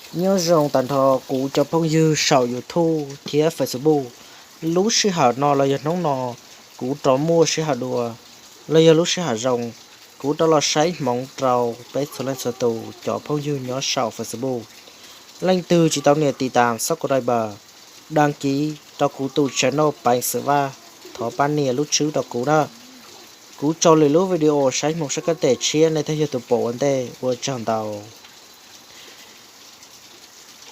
Nyob zoo tag nrho kuv cov phooj ywg saum YouTube thiab Facebook. Lub sij hawm no los yog hnub no kuv rov muaj sij hawm dua, los yog lub sij hawm zoo, kuv rov los saib hmoov rau peb txhua leej txhua tus cov phooj ywg nyob saum Facebook. Leej twg tsis tau nias tiv tas subscribe, đăng ký rau kuv tus channel Peev Xwm Vaj, thov pab nias lub tswb rau kuv na. Kuv tso lwm lub video saib hmoov sab kab tes tshiab nej thiaj yog tus pom ua ntej. Ua tsaug ntau.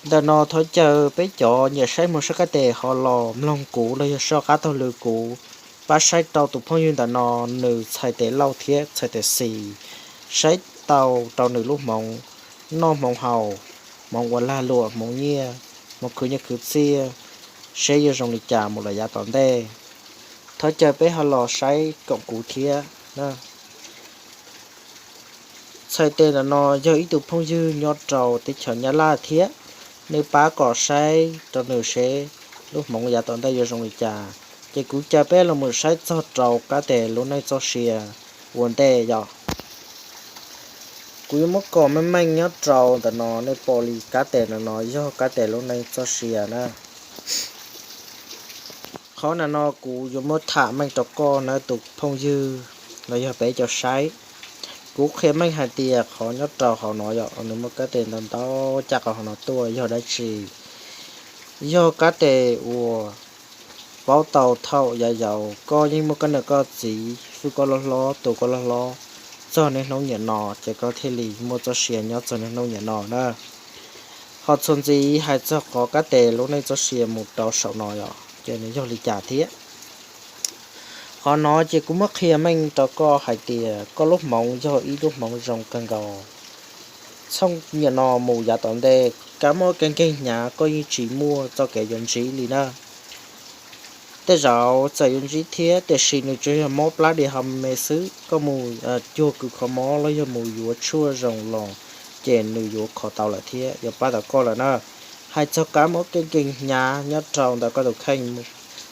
Ntawm no thov caw peb cov nyiam saib hmoov sab kab tes ho los mloog kuv los yog soj qab taug lw kuv, pab saib rau tus phooj ywg ntawm no, nws txhais tes lauj thiab txhais tes xis, saib tau rau nws lub hmoov noj hmoov haus, hmoov ua lag luam, hmoov nyiaj, hmoov khwv nyiaj khwv txiaj, seb yuav zoo li cas mus lawm yav tom ntej. Thov caw peb ho los saib koom kuv thiab. Txhais tes ntawm no yog ib tug phooj ywg nyob rau teb chaws Nyab Laj thiab, nws pab kom saib rau nws seb lub hmoov yav tom ntej yuav zoo li cas. Ces kuv caw peb los mus saib txog rau kab tes lub neej txoj sia ua ntej yom. Kuv yuav muab kom meej meej nyob rau ntawm no, nej pom li kab tes ntawm no yog kab tes lub neej txoj sia na. Qhov ntawm no kuv yuav muab tham meej rau koj na tus phooj ywg los yog peb cov saib. Kuv qhia meej hais tias qhov nyob rau hauv no yog nws muaj kab tes ntau ntau caj qhov no tuaj yog dab tsi? Yog kab tes uas paub tau thaum yav yaus koj yeej muaj koj niam koj txiv hwj koj loj hlob tu koj loj hlob txog niaj hnub niam no, ces koj thiaj li muaj txoj sia nyob txog niaj hnub niam no na. Ho txuas ntxiv hais txog qhov kab tes lub neej txoj sia mus rau saum no yom, ces nws yog li cas thiab? Qhov no ces kuv muab qhia meej rau koj hais tias koj lub hmoov yog ib lub hmoov zoo kawg nkaus. Txhooj niam no mus yav tom ntej, kab mob kev nkeeg hnyav koj yeej tsis muaj txoj kev yuav ntsib li na. Tej zaum txawm yuav ntsib thiab, tiam sis nws tsuas yog mob plab diav ho me xwb, koj mus cuag kws kho mob los yog mus yuav tshuaj zoo los, ces nws yuav kho tau lawm thiab yuav pab tau koj lawm na. Hais txog kab mob kev nkeeg hnyav nyob rau ntawm koj tus kheej,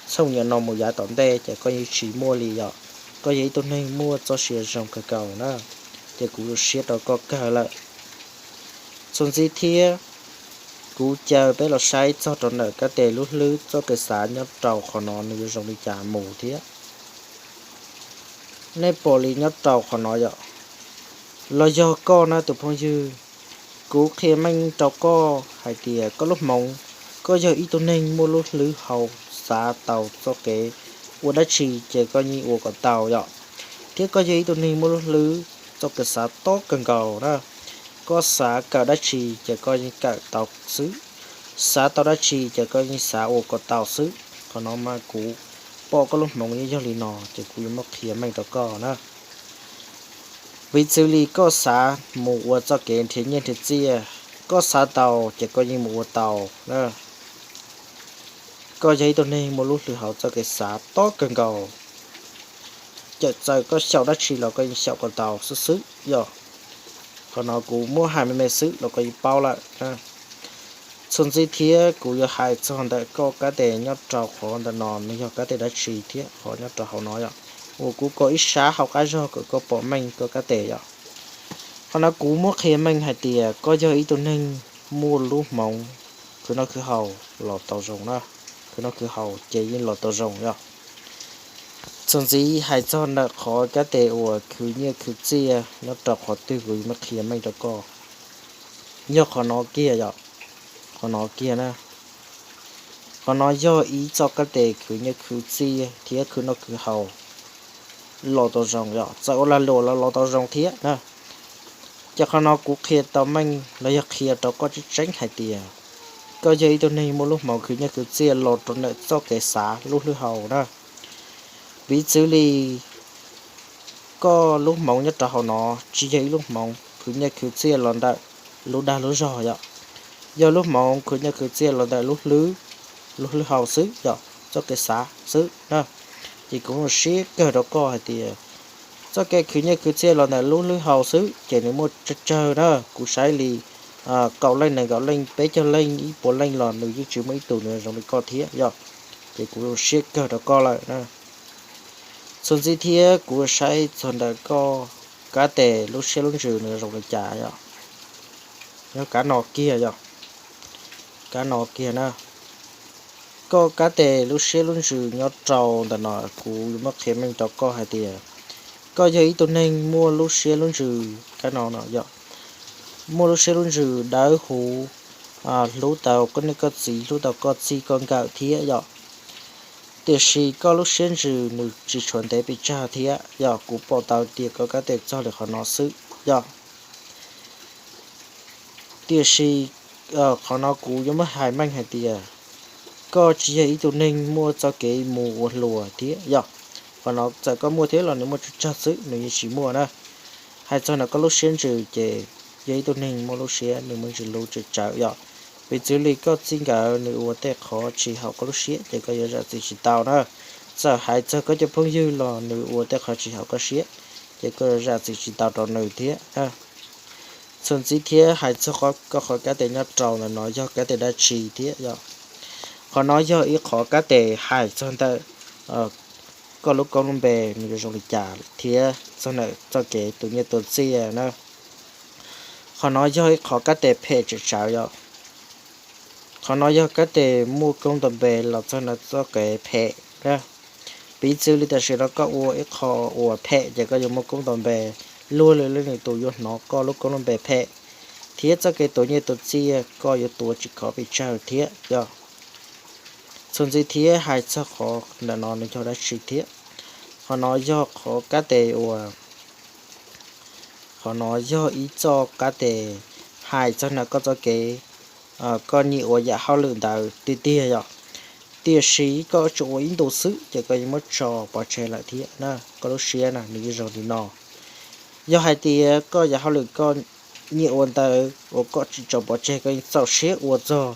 txhooj niam no mus yav tom ntej ces koj yeej tsis muaj li yom. Koj yog ib tug neeg muaj txoj sia zoo kawg nkaus na, ces kuv zoo siab rau koj kawg lawm. Txuas ntxiv thiab, kuv caw peb los saib txog rau ntawm kab tes lub hlwb txoj kev xav nyob rau qhov no nws yuav zoo li cas mus thiab. Nej pom li nyob rau qhov no yom, los yog koj na tus phooj ywg, kuv qhia meej rau koj hais tias koj lub hmoov, koj yog ib tug neeg muaj lub hlwb haus, xav tau txoj kev ua dab tsi ces koj yeej ua kom tau yom. Thiab koj yog ib tug neeg muaj lub hlwb txoj kev xav tob kawg nkaus na, koj xav kawm dab tsi ces koj yeej kawm tau xwb, xav tau dab tsi ces koj yeej xav ua kom tau xwb. Qhov no mas kuv pom koj lub hmoov yeej yog li no ces kuv yuav muab qhia meej rau koj na. Piv txwv li koj xav mus ua txoj kev nrhiav nyiaj nrhiav txiaj, koj xav tau ces koj yeej mus ua tau na. Koj yog ib tug neeg muaj lub hlwb haus txoj kev xav tob kawg nkaus. Txawm txawm koj xyaum dab tsi los koj yeej xyaum kom tau xwb xwb yom. Qhov no kuv muab hais me me xwb los koj yeej paub lawm. Txuas ntxiv thiab kuv yuav hais txog ntawm koj kab tes nyob rau qhov ntawm no nws yog kab tes dab tsi thiab qhov nyob rau hauv no yom, uas kuv kom ib sab hauv qab zog kom koj pom meej koj kab tes yom. Qhov no kuv muab qhia meej hais tias koj yog ib tug neeg muaj lub hmoov khwv noj khwv haus los tau zoo na, khwv noj khwv haus ces yeej los tau zoo yom. Txuas ntxiv hais txog ntawm qhov kab tes uas khwv nyiaj khwv txiaj nyob rau qhov twg kuv yuav muab qhia meej rau koj. Yog qhov no kiag yom, qhov no kiag na. Qhov no yog ib txoj kab tes khwv nyiaj khwv txiaj thiab khwv noj khwv haus los tau zoo yom, txawm ua lag luam los los tau zoo thiab na. Ces qhov no kuv qhia tau meej los yog qhia rau koj tseeb tseeb hais tias koj yog ib tug neeg muaj lub hmoov khwv nyiaj khwv txiaj los rau ntawm txoj kev xav lub hlwb haus na. Piv txwv li koj lub hmoov nyob rau hauv no tsis yog ib lub hmoov khwv nyiaj khwv txiaj los ntawm lub dag lub zog yom, yog lub hmoov khwv nyiaj khwv txiaj los ntawm lub hlwb, lub hlwb haus xwb yom, txoj kev xav xwb na. Ces kuv zoo siab kawg rau koj hais tias txoj kev khwv nyiaj khwv txiaj los ntawm lub hlwb haus xwb ces nws muaj tsawg tsawg na, kuv saib li kaum leej nees nkaum leej peb caug leej ib puas leej los nws yeej tsis muaj ib tug nws zoo li koj thiab yom. Ces kuv zoo siab kawg rau koj lawm na. Txuas ntxiv thiab kuv saib txog ntawm koj kab tes lub siab lub ntsws nws zoo li cas yom. Yog kab no kiag yom. kab no kiag na. Koj kab tes lub siab lub ntsws nyob rau ntawm no, kuv yuav muab qhia meej rau koj hais tias koj yog ib tug neeg muaj lub siab lub ntsws kab no no yom, muaj lub siab lub ntsws dawb huv, hlub tau koj niam koj txiv, hlub tau koj txij koj nkawm thiab yom. Tiam sis koj lub siab ntsws nws tsis tshuav ntev pes tsawg thiab yom, kuv pom tau tias koj kab tes txog li qhov no xwb yom. Tiam sis qhov no kuv yuav muab hais meej hais tias koj tsis yog ib tug neeg muaj txoj kev mus ua hluas thiab yom. Qhov no txawm koj muaj thiab los nws muaj tsawg tsawg xwb, nws yeej tsis muaj na. Hais txog ntawm koj lub siab ntsws ces yog ib tug neeg muaj lub siab, nws muaj ntsis lub tsawv tsawv yom. Piv txwv li koj txij nkawm nws ua tej qhov tsis haum koj lub siab ces koj yuav zam txim tsis tau na. Txawm hais txog koj cov phooj ywg los nws ua tej qhov tsis haum koj siab, ces koj yuav zam txim tsis tau rau nws thiab. Txuas ntxiv thiab hais txog koj qhov kab tes nyob rau ntawm no yog kab tes dab tsi thiab yom. Qhov no yog ib qhov kab tes hais txog ntawm koj lub koob lub npe nws yuav zoo li cas thiab txog ntawm txoj kev tus nyiaj tua txiaj na. Qhov no yog ib qhov kab tes phem tsawv tsawv yom. Qhov no yog kab tes muaj koob nto npe los txog ntawm txoj kev phem na. Piv txwv li tam sim no koj ua ib qho uas phem ces koj yuav muaj koob nto npe, luag li leej twg tus yuav hnov koj lub koob lub npe phem, thiab txoj kev tua nyiaj tua txiaj koj yuav tua tsis khov pes tsawg thiab yom. Txuas ntxiv thiab hais txog qhov ntawm no nws yog dab tsi thiab. Qhov no yog qhov kab tes uas, qhov no yog ib txoj kab tes hais txog ntawm koj txoj kev, koj nyiam ua yam hauj lwm ntawd tiag tiag yom. Tiam sis koj tsuas ua ib ntu xwb ces koj yeej muab tso pov tseg lawm thiab na. Koj lub siab na nws yeej zoo li no. Yog hais tias koj yam hauj lwm koj nyiam ua ntawd uas koj tsis tso pov tseg, koj yeej txaus siab ua txog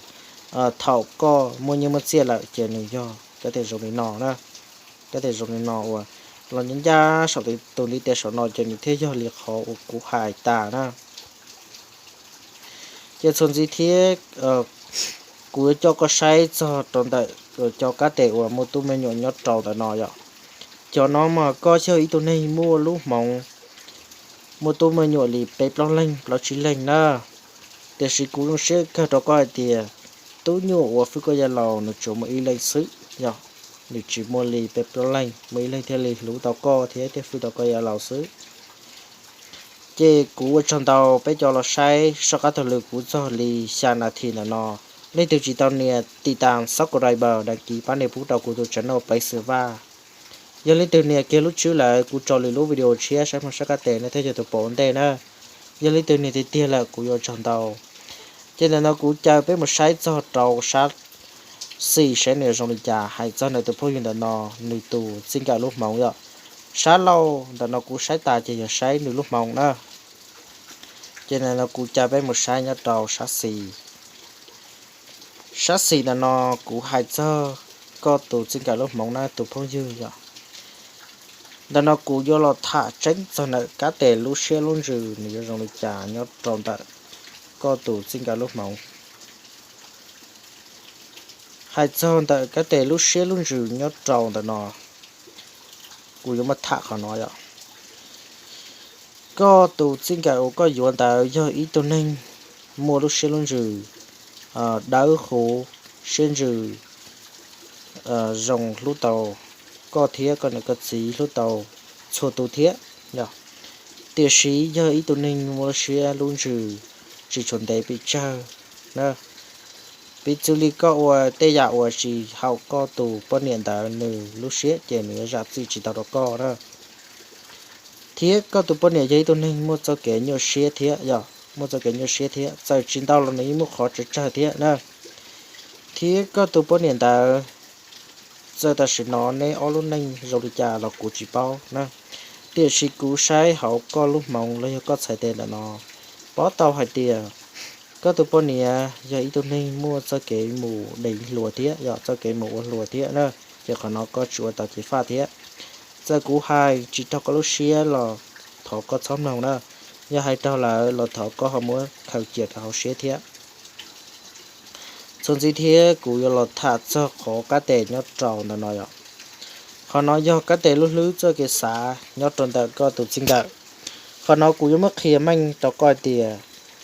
thaum koj muaj nyiaj muaj txiaj lawm ces nws yog kab tes zoo li no na. Kab tes zoo li no uas los ncaj ncaj saum tus ntiv tes saum no ces nws thiaj yog li qhov uas kuv hais tas na. Ces txuas ntxiv thiab kuv yuav coj koj saib txog rau ntawm cov kab tes uas muaj tub me nyuam nyob rau ntawm no yom. Cov no mas koj yog ib tug neeg muaj lub hmoov muaj tub me nyuam li peb plaub leeg plaub tsib leeg na. Tiam sis kuv zoo siab kawg rau koj hais tias tub nyuam uas hwj koj yav laus nws tsuas muaj ib leeg xwb yom. Nws tsis muaj li peb plaub leeg, muaj ib leeg thiaj li hlub tau koj thiab thiaj hwj tau koj yav laus xwb. Ces kuv ua tsaug ntau peb cov los saib soj qab taug lw kuv txog li xya nas this ntawm no. Leej twg tsis tau nias tiv tas subscribe, đăng ký pab nias pub rau kuv tus channel Peb Xwm Vaj. Yog leej twg nias kiag lub tswb lawm kuv tso lwm lub video tshiab saib mloog sab kab tes nej thiaj yog tus pom ua ntej na. Yog leej twg nias tiag tiag lawm kuv yuav tsaug ntau. Ces ntawm no kuv caw peb mus saib txog rau sab xis saib nws zoo li cas, hais txog ntawm tus phooj ywg ntawm no nws tus txij nkawm lub hmoov yom. Sab laug ntawm no kuv saib tas ces yog saib nws lub hmoov na. Ces ntawm no kuv caw peb mus saib nyob rau sab xis. Sab xis ntawm no kuv hais txog koj tus txij nkawm lub hmoov na tus phooj ywg yom. Ntawm no kuv yuav los tham tseeb txog ntawm kab tes lub siab lub ntsws nws yuav zoo li cas nyob rau ntawm koj tus txij nkawm lub hmoov. Hais txog ntawm kab tes lub siab lub ntsws nyob rau ntawm no, kuv yuav muab tham qhov no yom. Koj tus txij nkawm uas koj yuav ntawd yog ib tug neeg muaj lub siab lub ntsws dawb huv, siab ntsws zoo, hlub tau koj thiab koj niam koj txiv, hlub tau txhua tus thiab. Tiam sis yog ib tug neeg muaj lub siab lub ntsws tsis tshua ntev pes tsawg na. Piv txwv li koj ua tej yam uas tsis haum koj tus poj niam ntawd nws lub siab ces nws yuav zam txim tsis tau rau koj na. Thiab koj tus poj niam yog ib tug neeg muaj txoj kev nyuaj siab thiab yom, muaj txoj kev nyuaj siab thiab, txawm tsis ntau los nws yeej muaj qhov tsawg tsawg thiab na. Thiab koj tus poj niam ntawd, txawm tam sim no neb ob lub neej zoo li cas los kuv tsis paub na. Tiam sis kuv saib hauv koj lub hmoov los yog koj txhais tes ntawm no, paub tau hais tias koj tus poj niam yog ib tug neeg muaj txoj kev mus deev hluas thiab yom, txoj kev mus ua hluas thiab na. Ces qhov no koj tsis ua tau ceev faj thiab. Txawm kuv hais tsis raug koj lub siab los thov koj txhob mloog na. Yog hais raug lawm los thov koj ho muab khaws cia rau hauv siab thiab. Txuas ntxiv thiab kuv yuav los tham txog qhov kab tes nyob rau ntawm no yom. Qhov no yog kab tes lub hlwb txoj kev xav nyob rau ntawm koj tus txij nkawm. Qhov no kuv yuav muab qhia meej rau koj hais tias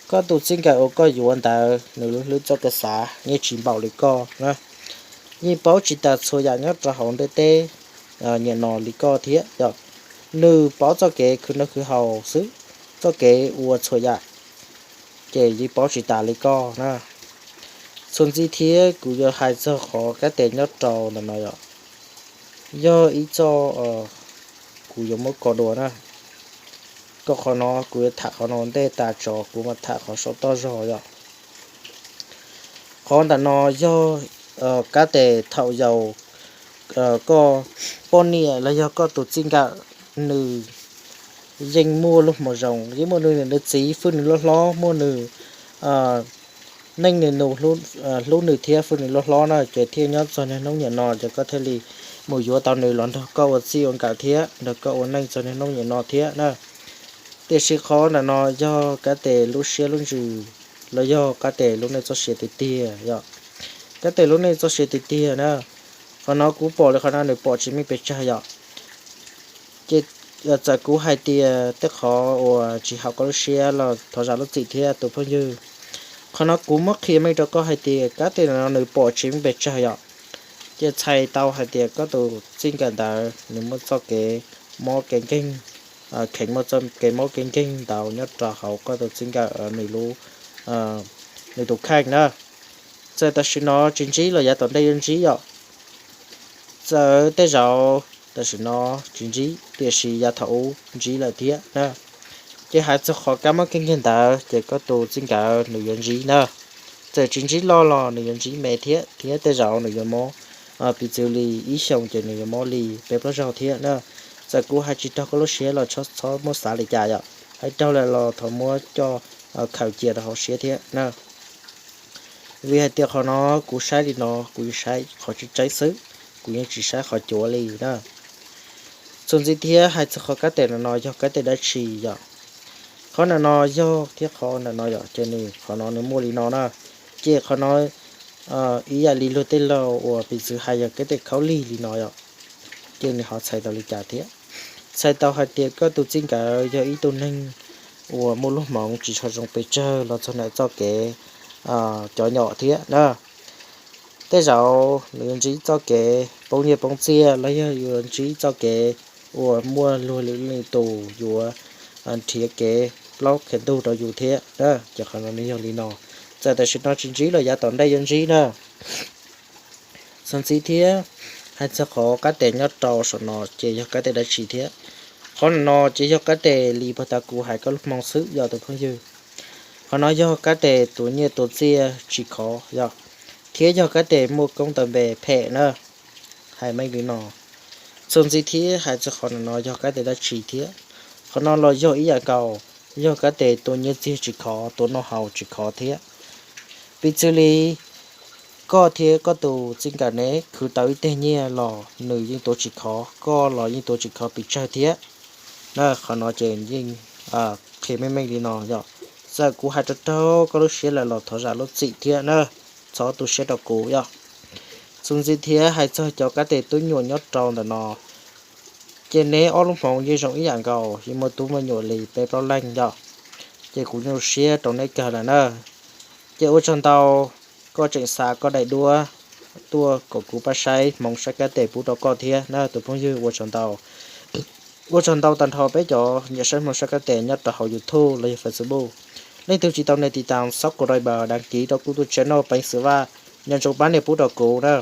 Koj tus txij nkawm uas koj yuav ntawd nws lub hlwb txoj kev xav yeej tsis npaum li koj na. Yeej paub tsis tas txhua yam nyob rau hauv ntiaj teb nyiam no li koj thiab yom. Nws paub txoj kev khwv noj khwv haus xwb, txoj kev ua txhua yam, ces yeej paub tsis tas li koj na. Txuas ntxiv thiab kuv yuav hais txog qhov kab tes nyob rau ntawm no yom, yog ib txoj kuv yuav muab ko dua na. Koj qhov no kuv yuav tham qhov no ntej tas tso kuv mam tham qhov saum toj zog yom. Qhov ntawm no yog kab tes thaum yaus koj poj niam los yog koj tus txij nkawm nws yeej muaj lub hmoov zoo, yeej muaj nws niam nws txiv hwj nws loj hlob, muaj nws neej nws nus hlub nws thiab hwj nws loj hlob na, ces thiaj nyob txog niaj hnub niam no ces koj thiaj li mus yuav tau nws los nrog koj ua txij ua nkawm thiab nrog koj ua neej txog niaj hnub niam no thiab na. Tiam sis qhov ntawm no yog kab tes lub siab lub ntsws los yog kab tes lub neej txoj sia tiag tiag yom. Kab tes lub neej txoj sia tiag tiag na, qhov no kuv pom li qhov no nws pom tsis meej pes tsawg yom. Ces txawm kuv hais tias tej qhov uas tsis haum koj lub siab los thov zam lub txim thiab tus phooj ywg. Qhov no kuv muab qhia meej rau koj hais tias kab tes no nws pom tsis meej pes tsawg yom. Ces txhais tau hais tias koj tus txij nkawm ntawd nws muaj txoj kev mob kev nkeeg, kheev muaj txoj kev mob kev nkeeg ntau nyob rau hauv koj tus txij nkawm nws lub, nws tus kheej na. Txawm tam sim no tsis ntsib los yav tom ntej yuav ntsib yom. Txawm tej zaum tam sim no tsis ntsib tiam sis yav thaum ub ntsib lawm thiab na. Ces hais txog qhov kab mob kev nkeeg ntawd ces koj tus txij nkawm nws yuav ntsib na. Txawm tsis ntsib loj los nws yuav ntsib me thiab, thiab tej zaum nws yuav mob, piv txwv li ib xyoos ces nws yuav mob li peb plaub zaug thiab na. Txawm kuv hais tsis raug koj lub siab los txhob muab xav li cas yom, hais raug lawm los thov muab coj khaws cia rau hauv siab thiab na. Vim hais tias qhov no kuv saib li no kuv yeej saib qhov tseeb tseeb xwb, kuv yeej tsis saib qhov cuav li na. Txuas ntxiv thiab hais txog qhov kab tes ntawm no yog kab tes dab tsi yom. Qhov ntawm no yog thiab qhov ntawm no yom, ces nws qhov no nws muaj li no na. Ces qhov no ib yam li luag tej laus uas piv txwv hais yog kab tes khaub lig li no yom. Ces nws ho txhais tau li cas thiab? Txhais tau hais tias koj tus txij nkawm yog ib tug neeg uas muaj lub hmoov tsis tshua zoo pes tsawg los txog ntawm txoj kev cov nyom thiab na. Tej zaum nws yuav ntsib txoj kev poob nyiaj poob txiaj los yog yuav ntsib txoj kev uas muaj luag lwm leej tus yuav nrhiav kev plaub kev ntug rau yus thiab na. Ces qhov no nws yog li no, txawm tam sim no tsis ntsib los yav tom ntej yuav ntsib na. Txuas ntxiv thiab hais txog qhov kab tes nyob rau saum no ces yog kab tes dab tsi thiab? Qhov no ces yog kab tes li puag ta kuv hais koj lub hmoo xwb yom tus phooj ywg. Qhov no yog kab tes tus nyiaj tus txiaj tsis khov yom, thiab yog kab tes muaj koob ntawv npe phem na. Hais meej li no, txuas ntxiv thiab hais txog qhov no yog kab tes dab tsi thiab? Qhov no los yog ib yam nkaus, yog kab tes tus nyiaj txiag tsis khov, tus noj haus tsis khov thiab. Piv txwv li koj thiab koj tus txij nkawm ne khwv tau ib teg nyiaj los nws yeej tuav tsis khov, koj los yeej tuav tsis khov pes tsawg thiab. Na qhov no ces yeej qhia meej meej li no yom. Txawm kuv hais rau raug koj lub siab lawm los thov zam lub txim thiab na, txhob tu siab rau kuv yom. Txuas ntxiv thiab hais txog cov kab tes tub nyuam nyob rau ntawm no, ces neb ob lub hmoov yeej zoo ib yam nkaus, yeej muaj tub muaj nyuam li peb plaub leej yom. Ces kuv zoo siab rau neb kawg lawm na. Ces ua tsaug ntau, koj tseem xa koj daim duab tuaj kom kuv pab saib hmoov saib kab tes pub rau koj thiab na tus phooj ywg, ua tsaug ntau. Ua tsaug ntau tag nrho peb cov nyiam saib hmoov saib kab tes nyob rau hauv YouTube los yog Facebook. Leej twg tsis tau nias tiv tas xob kos rai ba đăng ký rau kuv tus channel Peev Xwm Vaj, nco ntsoov pab nias pub rau kuv na.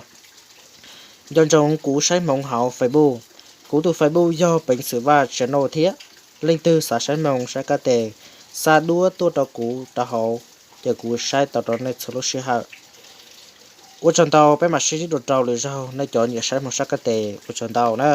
Nco ntsoov kuv saib hmoov hauv Facebook, kuv tus Facebook yog Peev Xwm Vaj channel thiab. Leej twg xav saib hmoov saib kab tes, xa duab tuaj rau kuv rau hauv, ces kuv saib tau rau nej txhua lub sij hawm. Ua tsaug ntau, peb mam sib ntsib dua rau lwm zaug nej cov nyiam saib hmoov saib kab tes, ua tsaug ntau na.